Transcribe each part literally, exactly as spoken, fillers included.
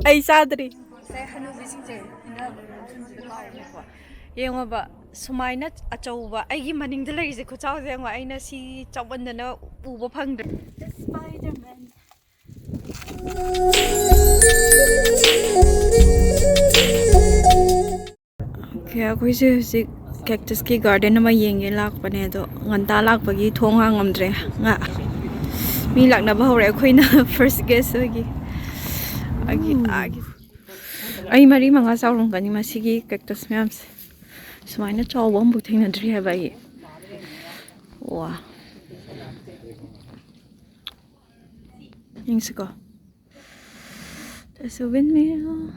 ꯑꯩ ꯆꯥꯗ꯭ꯔꯤ꯫ ꯉꯁꯥꯏ ꯍꯅꯨꯕꯤꯁꯤꯡꯁꯦ ꯏꯟꯅꯕ ꯂꯣꯟꯁꯤꯟꯕꯗ ꯀꯥꯎꯔꯝꯃꯦꯀꯣ꯫ ꯌꯦꯡꯉꯣꯕ, ꯁꯨꯃꯥꯏꯅ ꯑꯆꯧꯕ, ꯑꯩꯒꯤ ꯃꯅꯤꯡꯗ ꯂꯩꯔꯤꯁꯦ ꯈꯨꯆꯥꯎꯁꯦ ꯌꯦꯡꯉꯣ, ꯑꯩꯅ ꯁꯤ ꯆꯥꯎꯃꯟꯗꯅ ꯎꯕ ꯐꯪꯗ꯭ꯔꯦ꯫ Spider-Man. Okay, ꯑꯩꯈꯣꯏꯁꯦ ꯍꯧꯖꯤꯛ ꯀꯦꯛꯇꯁꯀꯤ ꯒꯥꯔꯗꯦꯟ ꯑꯃ ꯌꯦꯡꯒꯦ ꯂꯥꯛꯄꯅꯦ, ꯑꯗꯣ ꯉꯟꯇꯥ ꯂꯥꯛꯄꯒꯤ ꯊꯣꯡ ꯍꯥꯡꯉꯝꯗ꯭ꯔꯦ꯫ ꯉꯥ-, ꯃꯤ ꯂꯥꯛꯅꯕ ꯍꯧꯔꯦ, ꯑꯩꯈꯣꯏꯅ first guest ꯑꯣꯏꯒꯤ꯫ ꯑꯩꯒꯤ, ꯑꯩꯒꯤ, ꯑꯩ ꯃꯔꯤ ꯃꯉꯥ ꯆꯥꯎꯔꯝꯒꯅꯤ ꯃꯁꯤꯒꯤ ꯀꯦꯛꯇꯁ ꯃꯌꯥꯝꯁꯦ꯫ ꯁꯨꯃꯥꯏꯅ ꯆꯥꯎꯕ ꯑꯃꯐꯥꯎ ꯊꯦꯡꯅꯗ꯭ꯔꯤ ꯍꯥꯏꯕ ꯑꯩ꯫ ꯋꯥ꯫ ꯌꯦꯡꯁꯤꯀꯣ꯫ There's a windmill.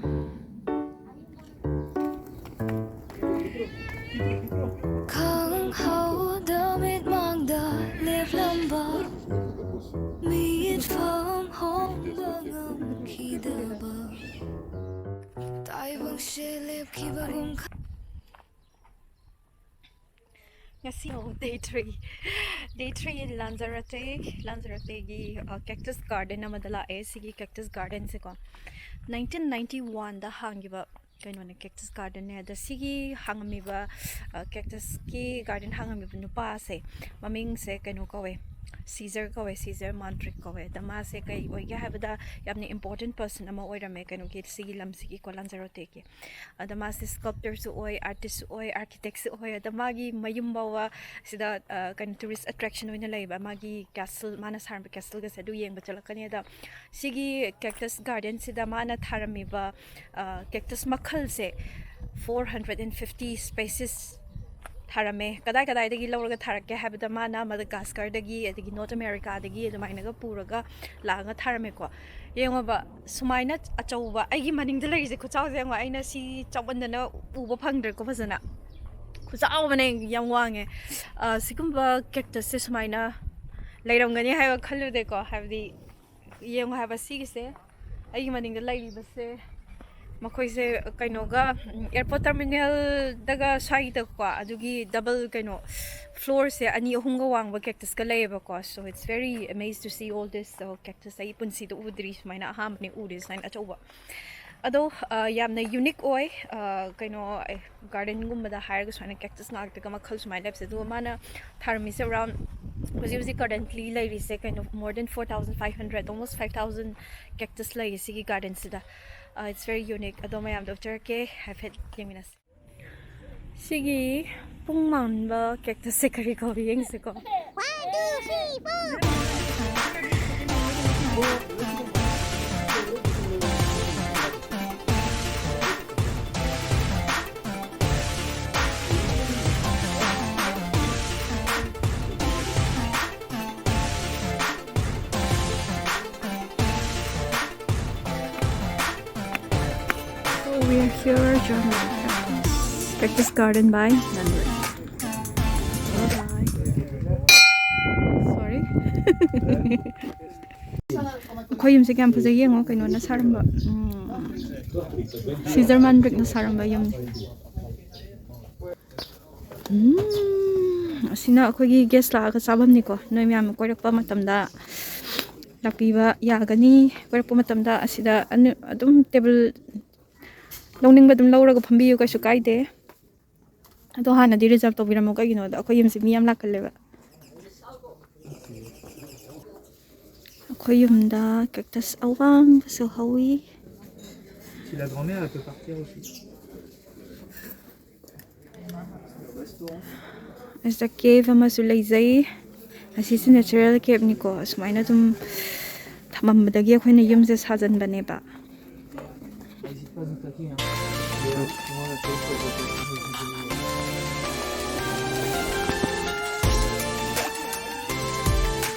ꯈꯪꯍꯧꯗ ꯃꯤꯠꯃꯥꯡꯗ ꯂꯦꯞꯂꯝꯕ ꯃꯤꯠꯐꯝ ꯍꯣꯡꯕ ꯉꯝꯈꯤꯗꯕ ꯇꯥꯏꯕꯪꯁꯦ ꯂꯦꯞꯈꯤꯕꯒꯨꯝ ꯈ- ꯉꯁꯤ day three, day three in ꯂꯥꯟꯖꯔꯇꯦ꯫ ꯂꯥꯟꯖꯔꯇꯦꯒꯤ, ꯑ, cactus garden ꯑꯃꯗ ꯂꯥꯛꯑꯦ꯫ ꯁꯤꯒꯤ cactus garden ꯁꯦꯀꯣ, nineteen ninety one ꯗ ꯍꯥꯡꯈꯤꯕ ꯀꯩꯅꯣꯅꯦ, cactus garden ꯅꯦ꯫ ꯑꯗ ꯁꯤꯒꯤ ꯍꯥꯡꯉꯝꯃꯤꯕ, ꯑ, cactus ꯀꯤ garden ꯍꯥꯡꯉꯝꯃꯤꯕ ꯅꯨꯄꯥꯁꯦ, ꯃꯃꯤꯡꯁꯦ ꯀꯩꯅꯣ ꯀꯧꯋꯦ, ꯁꯤꯖꯔ ꯀꯧꯋꯦ, ꯁꯤꯖꯔ ꯃꯥꯟꯇ꯭ꯔꯤꯛ ꯀꯧꯋꯦ꯫ ꯑꯗ ꯃꯥꯁꯦ ꯀꯩ ꯑꯣꯏꯒꯦ ꯍꯥꯏꯕꯗ, ꯌꯥꯝꯅ important person ꯑꯃ ꯑꯣꯏꯔꯝꯃꯦ ꯀꯩꯅꯣꯒꯤ, ꯁꯤꯒꯤ ꯂꯝꯁꯤꯒꯤꯀꯣ, ꯂꯥꯟꯖꯔꯣꯇꯦꯒꯤ꯫ ꯑꯗ ꯃꯥꯁꯦ sculptor ꯁꯨ ꯑꯣꯏ, artist ꯁꯨ ꯑꯣꯏ, architect ꯁꯨ ꯑꯣꯏ꯫ ꯑꯗ ꯃꯥꯒꯤ ꯃꯌꯨꯝ ꯐꯥꯎꯕ ꯁꯤꯗ, ꯑ, ꯀꯩꯅꯣ, tourist attraction ꯑꯣꯏꯅ ꯂꯩꯕ꯫ ꯃꯥꯒꯤ castle, ꯃꯥꯅ ꯁꯥꯔꯝꯕ castle ꯒꯁꯦ ꯑꯗꯨ ꯌꯦꯡꯕ ꯆꯠꯂꯛꯀꯅꯤ꯫ ꯑꯗ ꯁꯤꯒꯤ cactus garden ꯁꯤꯗ ꯃꯥꯅ ꯊꯥꯔꯝꯃꯤꯕ, ꯑ, cactus ꯃꯈꯜꯁꯦ four hundred and fifty species ꯊꯥꯔꯝꯃꯦ꯫ ꯀꯗꯥꯏ ꯀꯗꯥꯏꯗꯒꯤ ꯂꯧꯔꯒ ꯊꯥꯔꯛꯀꯦ ꯍꯥꯏꯕꯗ, ꯃꯥꯅ ꯃꯗꯒꯥꯁꯀꯔꯗꯒꯤ, ꯑꯗꯒꯤ North America ꯗꯒꯤ ꯑꯗꯨꯃꯥꯏꯅꯒ ꯄꯨꯔꯒ ꯂꯥꯛꯑꯒ ꯊꯥꯔꯝꯃꯦꯀꯣ꯫ ꯌꯦꯡꯉꯣꯕ, ꯁꯨꯃꯥꯏꯅ ꯑꯆꯧꯕ, ꯑꯩꯒꯤ ꯃꯅꯤꯡꯗ ꯂꯩꯔꯤꯁꯦ ꯈꯨꯆꯥꯎꯁꯦ ꯌꯦꯡꯉꯣ, ꯑꯩꯅ ꯁꯤ ꯆꯥꯎꯃꯟꯗꯅ ꯎꯕ ꯐꯪꯗ꯭ꯔꯦꯀꯣ ꯐꯖꯅ꯫ ꯈꯨꯆꯥꯎ ꯑꯃꯅꯦ, ꯌꯥꯝ ꯋꯥꯡꯉꯦ꯫ ꯑ, ꯁꯤꯒꯨꯝꯕ cactus ꯁꯦ ꯁꯨꯃꯥꯏꯅ ꯂꯩꯔꯝꯒꯅꯤ ꯍꯥꯏꯕ ꯈꯜꯂꯨꯗꯦꯀꯣ꯫ ꯍꯥꯏꯕꯗꯤ, ꯌꯦꯡꯉꯣ ꯍꯥꯏꯕ ꯁꯤꯒꯤꯁꯦ, ꯑꯩꯒꯤ ꯃꯅꯤꯡꯗ ꯂꯩꯔꯤꯕꯁꯦ, ꯃꯈꯣꯏꯁꯦ ꯀꯩꯅꯣꯒ, ꯎꯝ, airport terminalꯗꯒ ꯁ꯭ꯋꯥꯏꯗꯀꯣ, ꯑꯗꯨꯒꯤ double ꯀꯩꯅꯣ floorꯁꯦ ꯑꯅꯤ ꯑꯍꯨꯝꯒ ꯋꯥꯡꯕ cactusꯀ ꯂꯩꯌꯦꯕꯀꯣ꯫ So it's very amazed to see all this, uh, cactus. ꯑꯩ ꯄꯨꯟꯁꯤꯗ ꯎꯗ꯭ꯔꯤ ꯁꯨꯃꯥꯏꯅ, ꯑꯍꯥꯟꯕꯅꯦ ꯎꯔꯤ ꯁꯨꯃꯥꯏꯅ ꯑꯆꯧꯕ꯫ ꯑꯗꯣ, ꯑ, ꯌꯥꯝꯅ unique ꯑꯣꯏ꯫ ꯑ, ꯀꯩꯅꯣ, ꯑꯦ, gardenꯒꯨꯝꯕꯗ ꯍꯥꯏꯔꯒ ꯁꯨꯃꯥꯏꯅ cactus ꯉꯥꯛꯇꯒ ꯃꯈꯜ ꯁꯨꯃꯥꯏꯅ ꯂꯩꯕꯁꯦ꯫ ꯑꯗꯨꯒ ꯃꯥꯅ ꯊꯥꯔꯝꯃꯤꯁꯦ around, ꯍꯧꯖꯤꯛ ꯍꯧꯖꯤꯛ currently ꯂꯩꯔꯤꯁꯦ ꯀꯩꯅꯣ, more than four thousand five hundred, almost five thousand cactus ꯂꯩꯌꯦ ꯁꯤꯒꯤ gardenꯁꯤꯗ꯫ Uh, it's very unique. ꯑꯗꯣ ꯃꯌꯥꯝꯗ ꯎꯠꯆꯔꯛꯀꯦ, ꯍꯥꯏꯐꯦꯠ ꯌꯦꯡꯃꯤꯟꯅꯁꯤ꯫ ꯁꯤꯒꯤ ꯄꯨꯡ ꯃꯥꯟꯕ cactusꯁꯦ ꯀꯔꯤ ꯀꯧꯏ ꯌꯦꯡꯁꯤꯀꯣ꯫ One, two, three, four. So we are here, John Cactus Garden by Nandri. Bye-bye. Sorry. ꯑꯩꯈꯣꯏ ꯌꯨꯝꯁꯦ ꯀꯌꯥꯝ ꯐꯖꯩ ꯌꯦꯡꯉꯣ, ꯀꯩꯅꯣꯅ ꯁꯥꯔꯝꯕ, ꯎꯝ, ꯁꯤꯖꯔꯃꯥꯟ ꯕ꯭ꯔꯤꯛꯅ ꯁꯥꯔꯝꯕ ꯌꯨꯝꯅꯤ꯫ ꯎꯝ, ꯑꯁꯤꯅ ꯑꯩꯈꯣꯏꯒꯤ guest ꯂꯥꯛꯑꯒ ꯆꯥꯐꯝꯅꯤꯀꯣ꯫ ꯅꯣꯏ ꯃꯌꯥꯝ ꯀꯣꯏꯔꯛꯄ ꯃꯇꯝꯗ ꯂꯥꯛꯄꯤꯕ ꯌꯥꯒꯅꯤ꯫ ꯀꯣꯏꯔꯛꯄ ꯃꯇꯝꯗ ꯑꯁꯤꯗ ꯑꯅ-, ꯑꯗꯨꯝ table ꯂꯧꯅꯤꯡꯕ ꯑꯗꯨꯝ ꯂꯧꯔꯒ ꯐꯝꯕꯤꯌꯨ, ꯀꯩꯁꯨ ꯀꯥꯏꯗꯦ꯫ ꯑꯗꯣ ꯍꯥꯟꯅꯗꯤ reserve ꯇꯧꯕꯤꯔꯝꯃꯣ, ꯀꯩꯒꯤꯅꯣꯗ ꯑꯩꯈꯣꯏ ꯌꯨꯝꯁꯦ ꯃꯤ ꯌꯥꯝ ꯂꯥꯛꯀꯜꯂꯦꯕ꯫ ꯑꯩꯈꯣꯏ ꯌꯨꯝꯗ cactus ꯑꯋꯥꯡꯕꯁꯨ ꯍꯧꯋꯤ꯫ Si la grand-mère, elle peut partir aussi. ꯑꯁꯤꯗ cave ꯑꯃꯁꯨ ꯂꯩꯖꯩ꯫ ꯑꯁꯤꯁꯨ natural caveꯅꯤꯀꯣ꯫ ꯑꯁꯨꯃꯥꯏꯅ ꯑꯗꯨꯝ ꯊꯝꯃꯝꯕꯗꯒꯤ ꯑꯩꯈꯣꯏꯅ ꯌꯨꯝꯁꯦ ꯁꯥꯖꯟꯕꯅꯦꯕ꯫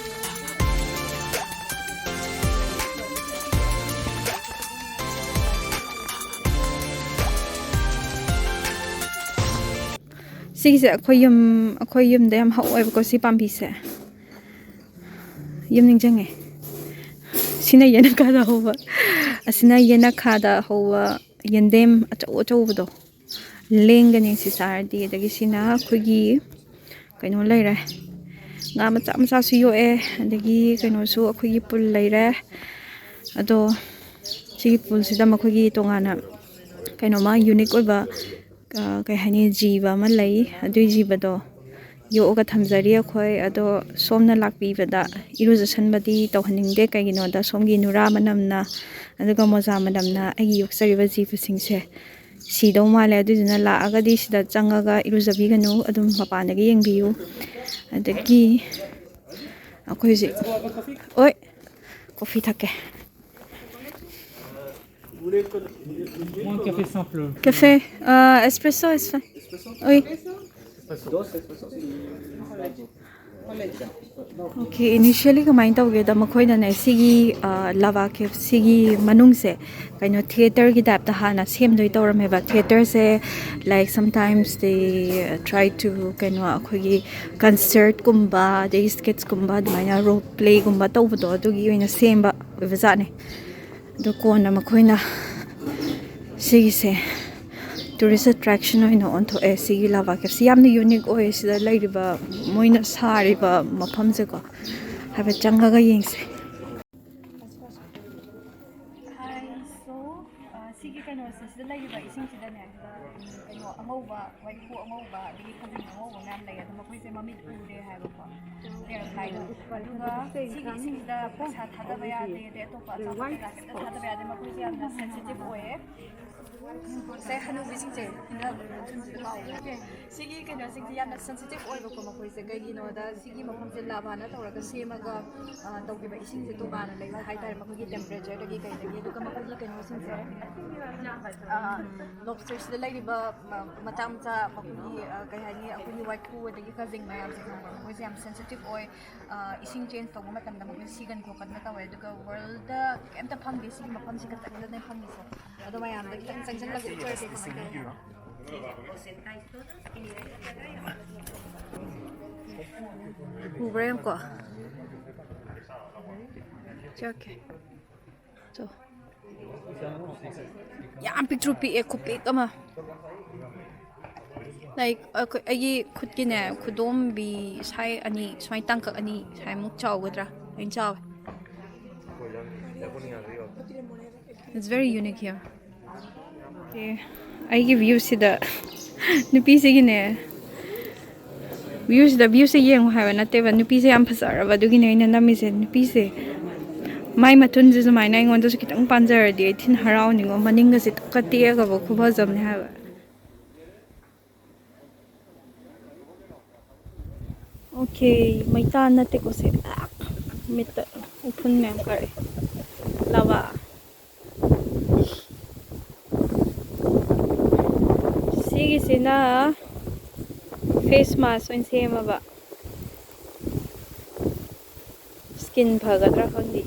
ꯁꯤꯒꯤꯁꯦ ꯑꯩꯈꯣꯏ ꯌꯨꯝ, ꯑꯩꯈꯣꯏ ꯌꯨꯝꯗ ꯌꯥꯝ ꯍꯧꯋꯦꯕꯀꯣ, ꯁꯤ ꯄꯥꯝꯕꯤꯁꯦ꯫ ꯌꯨꯝ ꯅꯤꯡꯁꯤꯡꯉꯦ꯫ ꯁꯤꯅ ꯌꯦꯅꯈꯥꯗ ꯍꯧꯕ, ꯑꯁꯤꯅ ꯌꯦꯅꯈꯥꯗ ꯍꯧꯕ ꯌꯦꯟꯗꯦꯝ ꯑꯆꯧ ꯑꯆꯧꯕꯗꯣ ꯂꯦꯡꯒꯅꯤ ꯁꯤ ꯆꯥꯔꯗꯤ꯫ ꯑꯗꯒꯤ ꯁꯤꯅ ꯑꯩꯈꯣꯏꯒꯤ ꯀꯩꯅꯣ ꯂꯩꯔꯦ, ꯉꯥ ꯃꯆꯥ ꯃꯆꯥꯁꯨ ꯌꯣꯛꯑꯦ, ꯑꯗꯒꯤ ꯀꯩꯅꯣꯁꯨ ꯑꯩꯈꯣꯏꯒꯤ ꯄꯨꯜ ꯂꯩꯔꯦ꯫ ꯑꯗꯣ ꯁꯤꯒꯤ ꯄꯨꯜꯁꯤꯗ ꯃꯈꯣꯏꯒꯤ ꯇꯣꯉꯥꯟꯅ ꯀꯩꯅꯣꯃ ꯌꯨꯅꯤꯛ ꯑꯣꯏꯕ, ꯑ, ꯀꯩ ꯍꯥꯏꯅꯤ, ꯖꯤꯕ ꯑꯃ ꯂꯩ꯫ ꯑꯗꯨꯏ ꯖꯤꯕꯗꯣ ꯌꯣꯛꯑꯒ ꯊꯝꯖꯔꯤ ꯑꯩꯈꯣꯏ꯫ ꯑꯗꯣ ꯁꯣꯝꯅ ꯂꯥꯛꯄꯤꯕꯗ ꯏꯔꯨꯖꯁꯟꯕꯗꯤ ꯇꯧꯍꯟꯅꯤꯡꯗꯦ, ꯀꯩꯒꯤꯅꯣꯗ ꯁꯣꯝꯒꯤ ꯅꯨꯔꯥ ꯃꯅꯝꯅ ꯑꯗꯨꯒ ꯃꯣꯖꯥ ꯃꯅꯝꯅ ꯑꯩꯒꯤ ꯌꯣꯛꯆꯔꯤꯕ ꯖꯤꯕꯁꯤꯡꯁꯦ ꯁꯤꯗꯧ ꯃꯥꯜꯂꯦ꯫ ꯑꯗꯨꯗꯨꯅ ꯂꯥꯛꯑꯒꯗꯤ ꯁꯤꯗ ꯆꯪꯉꯒ ꯏꯔꯨꯖꯕꯤꯒꯅꯨ, ꯑꯗꯨꯝ ꯃꯄꯥꯟꯗꯒꯤ ꯌꯦꯡꯕꯤꯌꯨ꯫ ꯑꯗꯒꯤ ꯑꯩꯈꯣꯏꯁꯦ, ꯑꯣꯏ, ꯀꯣꯐꯤ ꯊꯛꯀꯦ꯫ Vous voulez un café simple? Café, euh, espresso, espresso. Oui. Okay, initially ꯀꯃꯥꯏꯅ ꯇꯧꯒꯦꯗ, ꯃꯈꯣꯏꯅꯅꯦ ꯁꯤꯒꯤ ꯂꯥꯚꯥ ꯀꯦꯞ ꯁꯤꯒꯤ ꯃꯅꯨꯡꯁꯦ ꯀꯩꯅꯣ ꯊꯤꯌꯦꯇꯔꯒꯤ ꯇꯥꯏꯞꯇ ꯍꯥꯟꯅ ꯁꯦꯝꯗꯣꯏ ꯇꯧꯔꯝꯃꯦꯕ꯫ ꯊꯤꯌꯦꯇꯔꯁꯦ, like, sometimes they try to, ꯀꯩꯅꯣ, ꯑꯩꯈꯣꯏꯒꯤ ꯀꯟꯁꯔꯠꯀꯨꯝꯕ ꯑꯗꯩ ꯁ꯭ꯀꯤꯠꯁꯀꯨꯝꯕ ꯑꯗꯨꯃꯥꯏꯅ ꯔꯣꯜ ꯄ꯭ꯂꯦꯒꯨꯝꯕ ꯇꯧꯕꯗꯣ ꯑꯗꯨꯒꯤ ꯑꯣꯏꯅ ꯁꯦꯝꯕ ꯑꯣꯏꯕꯖꯥꯠꯅꯤ꯫ ꯑꯗꯣ ꯀꯣꯟꯅ ꯃꯈꯣꯏꯅ ꯁꯤꯒꯤꯁꯦ ꯇꯨꯔꯤꯁ ꯑꯦꯇ꯭ꯔꯦꯛꯁꯟ ꯑꯣꯏꯅ ꯑꯣꯟꯊꯣꯛꯑꯦ꯫ ꯁꯤꯒꯤ ꯂꯥꯚꯥ ꯀꯦꯞꯁꯤ ꯌꯥꯝꯅ ꯌꯨꯅꯤꯛ ꯑꯣꯏ꯫ ꯁꯤꯗ ꯂꯩꯔꯤꯕ, ꯃꯣꯏꯅ ꯁꯥꯔꯤꯕ ꯃꯐꯝꯁꯦꯀꯣ, ꯍꯥꯏꯐꯦꯠ ꯆꯪꯉꯒ ꯌꯦꯡꯁꯦ꯫ Hi, so, uh, ꯁꯤꯒꯤ ꯀꯩꯅꯣꯁꯦ, ꯁꯤꯗ ꯂꯩꯔꯤꯕ ꯏꯁꯤꯡꯁꯤꯗꯅꯦ, ꯎꯝ, ꯀꯩꯅꯣ ꯑꯉꯧꯕ, ꯋꯥꯏꯈꯨ ꯑꯉꯧꯕ, ꯑꯗꯒꯤ ꯈꯖꯤꯡ ꯑꯉꯧꯕ ꯃꯌꯥꯝ ꯂꯩ꯫ ꯑꯗꯣ ꯃꯈꯣꯏꯁꯦ ꯃꯃꯤꯠ ꯎꯗꯦ ꯍꯥꯏꯕꯀꯣ, ꯇꯦꯔ ꯐ꯭ꯂꯥꯏꯗꯣ꯫ ꯑꯗꯨꯒ ꯁꯤꯒꯤ ꯏꯁꯤꯡꯁꯤꯗ ꯄꯩꯁꯥ ꯊꯥꯗꯕ ꯌꯥꯗꯦ, ꯑꯗꯩ ꯑꯇꯣꯞꯄ ꯑꯆꯥꯄꯣꯠ ꯀꯩꯀꯥ ꯀꯩꯝꯇ ꯊꯥꯗꯕ ꯌꯥꯗꯦ꯫ ꯃꯈꯣꯏꯁꯦ ꯌꯥꯝꯅ ꯁꯦꯟꯁꯤꯇꯤꯚ ꯑꯣꯏꯌꯦ꯫ ꯁꯦ, ꯍꯅꯨꯕꯤꯁꯤꯡꯁꯦ, ꯁꯤꯗ ꯂꯥꯛꯑꯣ꯫ ꯁꯤꯒꯤ ꯀꯩꯅꯣꯁꯤꯡꯁꯦ ꯌꯥꯝꯅ ꯁꯦꯟꯁꯤꯇꯤꯚ ꯑꯣꯏꯕꯀꯣ꯫ ꯃꯈꯣꯏꯁꯦ ꯀꯩꯒꯤꯅꯣꯗ ꯁꯤꯒꯤ ꯃꯐꯝꯁꯦ ꯂꯥꯚꯥꯅ ꯇꯧꯔꯒ ꯁꯦꯝꯃꯒ, ꯑ, ꯇꯧꯈꯤꯕ ꯏꯁꯤꯡꯁꯦ ꯇꯣꯉꯥꯟꯅ ꯂꯩꯕ ꯍꯥꯏꯇꯥꯔꯦ, ꯃꯈꯣꯏꯒꯤ ꯇꯦꯝꯄꯔꯦꯆꯔꯗꯒꯤ ꯀꯩꯗꯒꯤ꯫ ꯑꯗꯨꯒ ꯃꯈꯣꯏꯒꯤ ꯀꯩꯅꯣꯁꯤꯡꯁꯦ, ꯑ, ꯂꯣꯕꯁꯇꯔꯁꯤꯗ ꯂꯩꯔꯤꯕ ꯃ-, ꯃꯆꯥ ꯃꯆꯥ ꯃꯈꯣꯏꯒꯤ, ꯑ, ꯀꯩ ꯍꯥꯏꯅꯤ, ꯑꯩꯈꯣꯏꯒꯤ ꯋꯥꯏꯈꯨ ꯑꯗꯒꯤ ꯈꯖꯤꯡ ꯃꯌꯥꯝꯁꯦ ꯈꯪꯕ꯭ꯔꯥ? ꯃꯈꯣꯏꯁꯦ ꯌꯥꯝ ꯁꯦꯟꯁꯤꯇꯤꯚ ꯑꯣꯏ꯫ ꯑ, ꯏꯁꯤꯡ ꯆꯦꯟꯖ ꯇꯧꯕ ꯃꯇꯝꯗ ꯃꯈꯣꯏ ꯁꯤꯒꯟ ꯈꯣꯠꯀꯟꯕ ꯇꯧꯋꯦ꯫ ꯑꯗꯨꯒ ꯋꯥꯔꯜꯗ ꯀꯩꯝꯇ ꯐꯪꯗꯦ ꯁꯤꯒꯤ ꯃꯐꯝꯁꯤ ꯈꯛꯇꯅꯦ ꯐꯪꯉꯤꯁꯦ꯫ ꯑꯗꯣ ꯃꯌꯥꯝꯗ ꯈꯤꯇꯪ ꯆꯪꯁꯤꯜꯂꯒ ꯎꯠꯆꯔꯒꯦ ꯀꯃꯥꯏꯅ ꯇꯧꯕꯅꯣ꯫ ꯎꯕ꯭ꯔꯥ ꯌꯦꯡꯉꯨꯀꯣ꯫ ꯆꯠꯀꯦ꯫ ꯆꯣ꯫ ꯌꯥꯝ ꯄꯤꯛꯇ꯭ꯔꯨ ꯄꯤꯛꯑꯦ, ꯈꯨꯄꯤꯛ ꯑꯃ꯫ Like ꯑꯩꯈꯣꯏ, ꯑꯩꯒꯤ ꯈꯨꯠꯀꯤꯅꯦ, ꯈꯨꯗꯣꯝꯕꯤ ꯁꯥꯏ ꯑꯅꯤ ꯁꯨꯃꯥꯏꯅ, ꯇꯥꯡꯀꯛ ꯑꯅꯤ ꯁꯨꯃꯥꯏꯃꯨꯛ ꯆꯥꯎꯒꯗ꯭ꯔꯥ? ꯂꯣꯏꯅ ꯆꯥꯎꯋꯦ꯫ It's very unique here. ꯑꯦ, ꯑꯩꯒꯤ ꯚ꯭ꯌꯨꯁꯤꯗ ꯅꯨꯄꯤꯁꯤꯒꯤꯅꯦ, ꯚ꯭ꯌꯨꯁꯤꯗ, ꯚ꯭ꯌꯨꯁꯦ ꯌꯦꯡꯉꯨ ꯍꯥꯏꯕ ꯅꯠꯇꯦꯕ, ꯅꯨꯄꯤꯁꯦ ꯌꯥꯝ ꯐꯖꯔꯕ ꯑꯗꯨꯒꯤꯅꯦ ꯑꯩꯅ ꯅꯝꯃꯤꯁꯦ꯫ ꯅꯨꯄꯤꯁꯦ ꯃꯥꯏ ꯃꯊꯨꯟꯁꯦ ꯁꯨꯃꯥꯏꯅ ꯑꯩꯉꯣꯟꯗꯁꯨ ꯈꯤꯇꯪ ꯄꯥꯟꯖꯔꯗꯤ ꯑꯩ ꯊꯤꯅ ꯍꯔꯥꯎꯅꯤꯉꯣ꯫ ꯃꯅꯤꯡꯒꯁꯦ ꯇꯛꯀ ꯇꯦꯛꯑꯒꯕ ꯈꯨꯐꯖꯕꯅꯦ ꯍꯥꯏꯕ꯫ ꯑꯣꯀꯦ, ꯃꯩꯇꯥꯟ ꯅꯠꯇꯦꯀꯣ ꯁꯦ꯫ ꯑꯥ, ꯃꯤꯠꯇ ꯎꯐꯨꯟ ꯃꯌꯥꯝ ꯀꯥꯔꯛꯑꯦ꯫ ꯂꯥꯕ꯫ ꯁꯤꯒꯤꯁꯤꯅ face mask ꯑꯣꯏꯅ ꯁꯦꯝꯃꯕ꯫ Skin ꯐꯒꯗ꯭ꯔꯥ ꯈꯪꯗꯦ꯫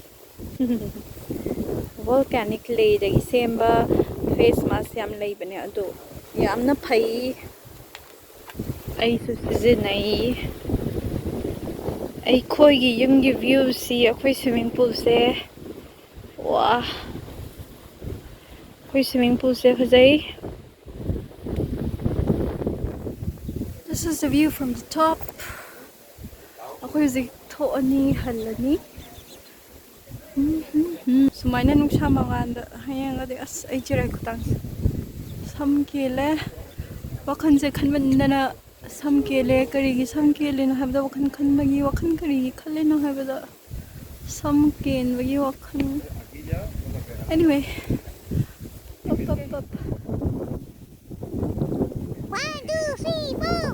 Volcanic clayꯗꯒꯤ ꯁꯦꯝꯕ face mask ꯌꯥꯝ ꯂꯩꯕꯅꯦ, ꯑꯗꯣ ꯌꯥꯝꯅ ꯐꯩ꯫ ꯑꯩꯁꯨ ꯁꯤꯖꯤꯟꯅꯩ꯫ ꯑꯩꯈꯣꯏꯒꯤ ꯌꯨꯝꯒꯤ ꯚ꯭ꯌꯨꯁꯤ ꯑꯩꯈꯣꯏ swimming poolꯁꯦ꯫ ꯋꯥ! ꯑꯩꯈꯣꯏ swimming poolꯁꯦ ꯐꯖꯩ꯫ This is the view from the top. ꯑꯩꯈꯣꯏ ꯍꯧꯖꯤꯛ ꯊꯣꯛꯑꯅꯤ, ꯍꯜꯂꯅꯤ꯫ ꯎꯝ, ꯎꯝ, ꯎꯝ꯫ ꯁꯨꯃꯥꯏꯅ ꯅꯨꯡꯁꯥ ꯃꯉꯥꯜꯗ ꯌꯦꯡꯉꯗꯤ, ꯑꯁ, ꯑꯩ ꯆꯤꯔꯥꯏ ꯈꯨꯇꯥꯡꯁꯦ꯫ ꯁꯝ ꯀꯦꯜꯂꯦ꯫ ꯋꯥꯈꯜꯁꯦ ꯈꯟꯃꯟꯗꯅ ꯁꯝ ꯀꯦꯜꯂꯦ꯫ ꯀꯔꯤꯒꯤ ꯁꯝ ꯀꯦꯜꯂꯤꯅꯣ ꯍꯥꯏꯕꯗ, ꯋꯥꯈꯜ ꯈꯟꯕꯒꯤ, ꯋꯥꯈꯜ ꯀꯔꯤꯒꯤ ꯈꯜꯂꯤꯅꯣ ꯍꯥꯏꯕꯗ, ꯁꯝ ꯀꯦꯟꯕꯒꯤ ꯋꯥꯈꯜ꯫ Anyway, ꯄꯞ, ꯄꯞ, ꯄꯞ꯫ One, two, three, four.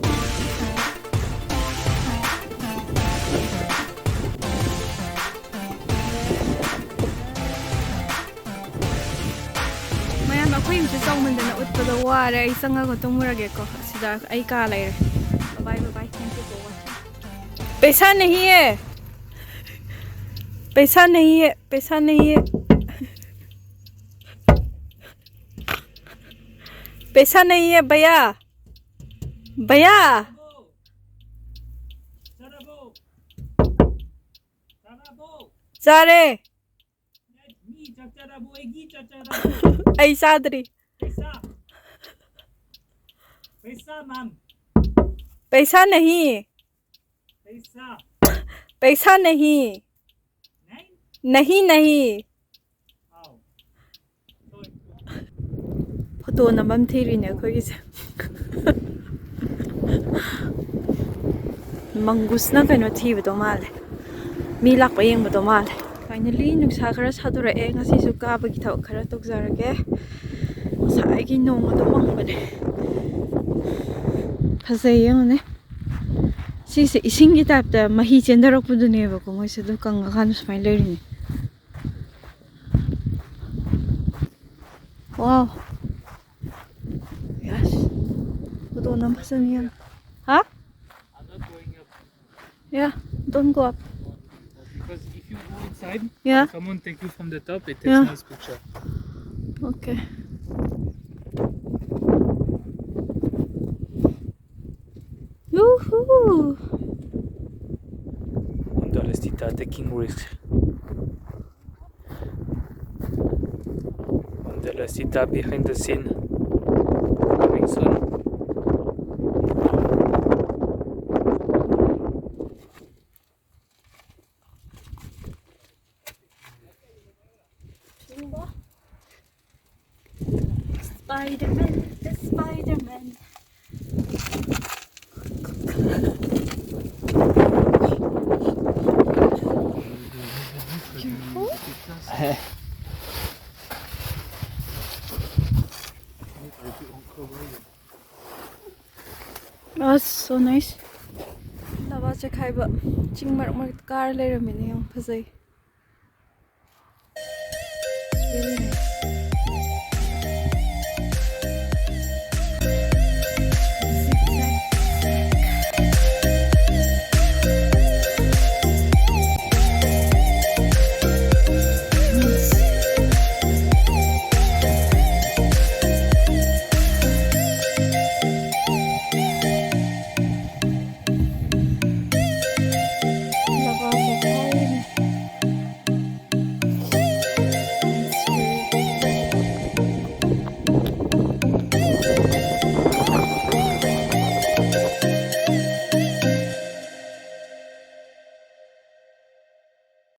ꯃꯌꯥꯝ, ꯑꯩꯈꯣꯏ ꯌꯨꯝꯁꯦ ꯆꯥꯎꯃꯟꯗꯅ ꯎꯠꯄꯗꯣ ꯋꯥꯔꯦ꯫ ꯑꯩ ꯆꯪꯉꯒ ꯇꯨꯝꯃꯨꯔꯒꯦꯀꯣ꯫ ꯑꯁꯤꯗ ꯑꯩ ꯀꯥ ꯂꯩꯔꯦ꯫ Bye, bye, bye. Thank you for watching. पैसा नहीं है, पैसा नहीं है, पैसा नहीं है, पैसा नहीं है भैया, भैया। ꯆꯥꯔꯦ꯫ ꯆꯥꯔꯕꯣ ꯑꯩꯒꯤ ꯆꯥꯛ ꯆꯥꯔꯕꯣ? ꯑꯩ ꯆꯥꯗ꯭ꯔꯤ꯫ ꯄꯩꯁꯥ꯫ ꯄꯩꯁꯥ ꯃꯥꯝ꯫ ꯄꯩꯁꯥ ꯅꯍꯤ꯫ ꯄꯩꯁꯥ꯫ ꯄꯩꯁꯥ ꯅꯍꯤ꯫ ꯅꯍꯤ꯫ ꯅꯍꯤ ꯅꯍꯤ꯫ ꯑꯥꯎ꯫ ꯐꯣꯇꯣ ꯅꯝꯐꯝ ꯊꯤꯔꯤꯅꯦ ꯑꯩꯈꯣꯏꯒꯤꯁꯦ꯫ ꯃꯪꯒꯨꯁꯅ ꯀꯩꯅꯣ ꯊꯤꯕꯗꯣ ꯃꯥꯜꯂꯦ꯫ ꯃꯤ ꯂꯥꯛꯄ ꯌꯦꯡꯕꯗꯣ ꯃꯥꯜꯂꯦ꯫ ꯐꯥꯏꯅꯦꯂꯤ ꯅꯨꯡꯁꯥ ꯈꯔ ꯁꯥꯗꯣꯔꯛꯑꯦ꯫ ꯉꯁꯤꯁꯨ ꯀꯥꯕꯒꯤ ꯊꯕꯛ ꯈꯔ ꯇꯧꯖꯔꯒꯦ꯫ ꯉꯁꯥꯏꯒꯤ ꯅꯣꯡ ꯑꯗꯨꯝ ꯃꯪꯕꯅꯦ꯫ ꯐꯖꯩ ꯌꯦꯡꯉꯨꯅꯦ꯫ ꯁꯤꯁꯦ ꯏꯁꯤꯡꯒꯤ ꯇꯥꯏꯞꯇ ꯃꯍꯤ ꯆꯦꯟꯊꯔꯛꯄꯗꯨꯅꯦꯕꯀꯣ꯫ ꯃꯣꯏꯁꯦ ꯑꯗꯨ ꯀꯪꯉꯀꯥꯟꯗ ꯁꯨꯃꯥꯏꯅ ꯂꯩꯔꯤꯅꯦ꯫ Wow. Yes. ꯐꯣꯇꯣ ꯅꯝꯕ ꯆꯪꯉꯤ ꯌꯥꯝ꯫ ꯍꯥ? Yeah, don't go up. Because if you go inside, yeah, someone take you from the top, it takes, yeah, nice picture. Okay. Woohoo! Wonder Sita taking risk. Wonder Sita behind the scene. Coming soon. Spider-Man, the Spider-Man. Careful. ꯑꯁ, so nice. ꯂꯕꯥ ꯆꯦꯈꯥꯏꯕ ꯆꯤꯡ ꯃꯔꯛ ꯃꯔꯛꯇ car ꯂꯩꯔꯝꯃꯤꯅꯦ, ꯌꯥꯝ ꯐꯖꯩ꯫